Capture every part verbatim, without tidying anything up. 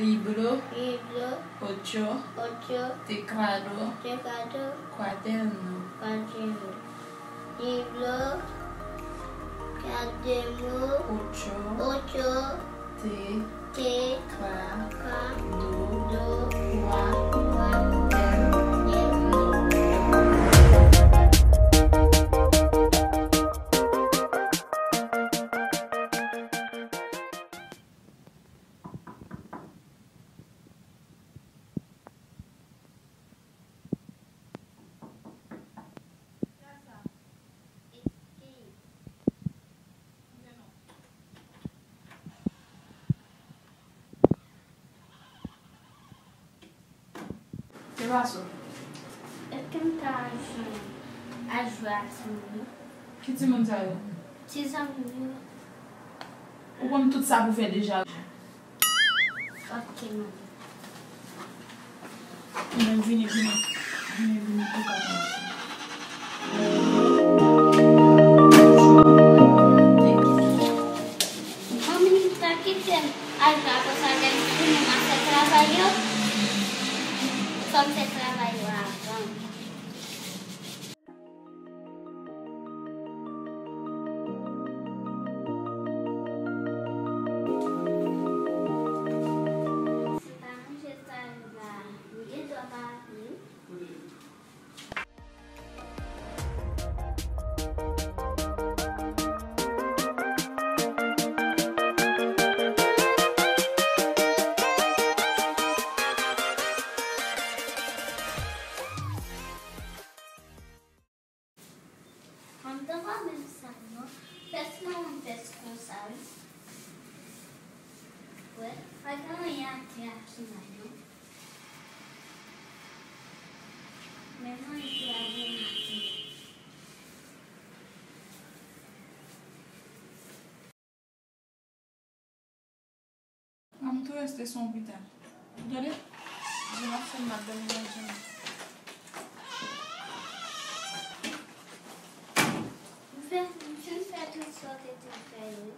Libro, libro, ocho, ocho, teclado, teclado, cuaderno, cuaderno. Libro, cuaderno, ocho, ocho, te, teclado, cuaderno. Ke pase? Èske m ka jwenn al jwe ak timoun yo? Ki timoun sa yo? Ti zanmi m yo. Ou konn tout sa pou fè deja. Ok, manmi. Ou menm vini, vini. Vini, vini, pou ka kòmanse. Manmi, pa kite m al jwe konsa, lè m fini m ap fè travay yo. Fò m fè travay yo avan. Se pa manje sa yo la, m gen dwa pa rapele. Anndan pa menm sa non. Pès mwen menm pès konsa wi. Wè, pa gen anyen atè a ki mal non. Men mwen ete a byen atè. Manmi tou reste sou yon pita. Ou tande? Di m ap fè m ap dòmi nan janm. M fè, m fin fè tout sa w te di m fè yo wi.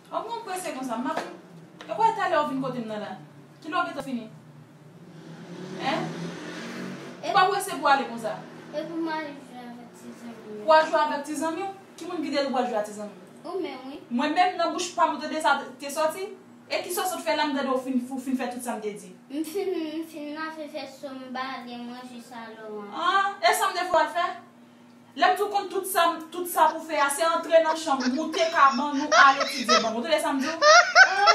Ou konn prese konsa, m ap, e wè talè ou vin kote m nan la. Kilè w gentan fini? Hein? Ou pa prese pou ale konsa? E pou m ale jwe avèk ti zanmi yo. Pou al jwe avèk ti zanmi w? Ki moun ki te di w pou al jwe ak ti zanmi w? Ou menm wi. Mwen menm nan bouch pa m ou tande sa te sòti? E kisa w sot fè la m tande w fin, ou fin fè tout sa m te di? M fin, m fin lave vèso m bale manje salon an. Ah, e sa m te fè w al fè? Lè m di w konn tout sa, tout sa pou fè a, se antre nan chanm, moute kabann ou, al etidye, banm. Ou tande sa m di w? Ah,